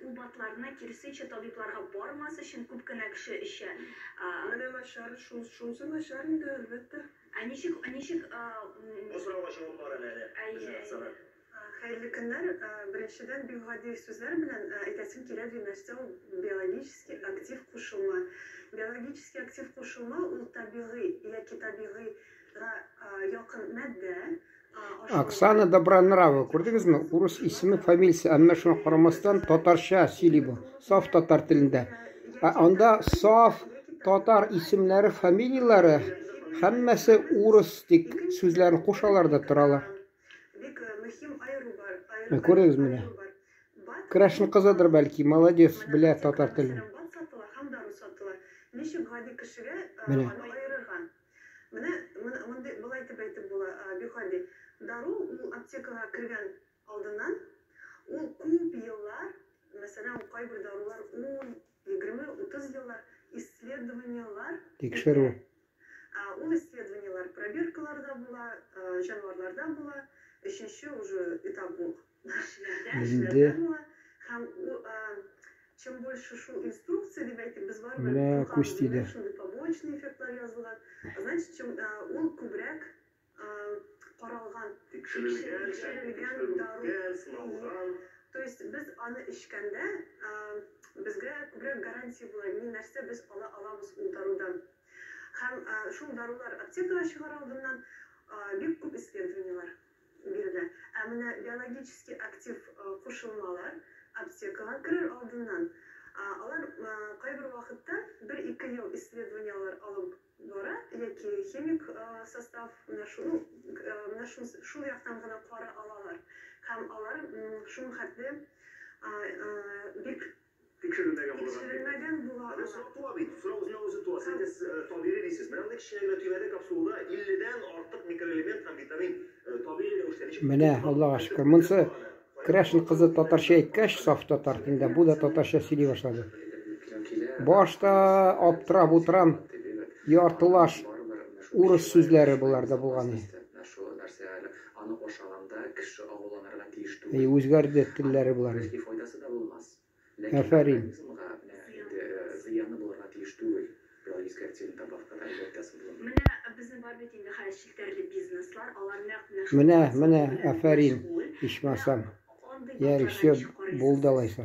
Ул БАДларны, киресенчә, табибларга бармас өчен күп кенә кеше эчә. Менә начар, шунысы начар инде, әлбәттә. Ә ничек, ничек? Бу сорауга җавап бар әле Әйе, әйе. Хәерле көннәр! Беренчедән, бик гади сүзләр белән әйтәсем килә, ди, нәрсә ул биологически актив кушылма? Биологически актив кушылма ул табигый яки табигыйга якын матдә, Оксана Добронравова, күрдегезме? Урыс исеме, фамилиясе, әмма шуңа карамастан татарча сөйли бу. Саф татар телендә. Ә анда саф татар исемнәре, фамилияләре һәммәсе урыс дик сүзләрен кушалар да торалар. Бик мөһим аеру бар. Менә күрдегез менә. Керәшен кызыдыр бәлки, молодец, белә татар телен. Бад сатыла һәм дару сатыла. Ничек гади кешегә Менә. аны аерырга? Менә мондый болай итеп әйтеп була, бик гади. Дару ул аптекага кергән алдыннан ул күп еллар, мәсәлән, кайбер дарулар 10, 20, 30 еллар исследованиелар Тикшерү. үтә. Ул исследованиелар пробиркаларда була, җанварларда була. Өченче уже этап ул Кешеләрдә. Инде кешеләрдә була. Һәм чем больше шул инструкция дип әйтик, без барыбер менә күз куркабыз, тиде. менә шундый побочный эффектлар язылган. Значит, чем ул күбрәк каралган, Тикшерелгән, тикшерелгән дару. үткән, сыналган. То есть без аны эчкәндә безгә күбрәк гарантия була, ни нәрсә без ала алабыз ул дарудан. Һәм шул дарулар аптекага чыгар алдыннан бик күп исследованиелар бирелә. Ә менә биологически актив кушылмалар аптекага керер алдыннан алар кайбер вакытта бер-ике ел исследованиелар алып бара яки химик состав менә шул, менә шул яктан гына кара алалар. Һәм алар шуның хәтле бик Тикшерелмәгән булырга мөмкин. тикшерелмәгән була Менә алар. сорау туа бит. Сорау үзенә үзе туа. Сез әйтәсез, табигый дисез. Менә мондый кечкенә генә төймәдә капсулада 50дән артык микроэлемент һәм витамин табигый рәвештә ничек Менә, туплап Аллага кертеп шөкер. Монсы аны? керәшен кызы татарча әйткәч, саф татар телендә, бу да татарча сөйли башлады. Башта аптырап утырам, яртылаш урыс сүзләре боларда булган. И үзгәрде телләре боларның. Афәрин. Менә безнең бар бит инде хәзер челтәрле бизнеслар, алар нәкъ менә шул Менә, БАД менә, сату белән афәрин, мәшгуль. Менә ичмасам. андый Ярый, БАДларга все, ничек карыйсыз булды сез? алайса.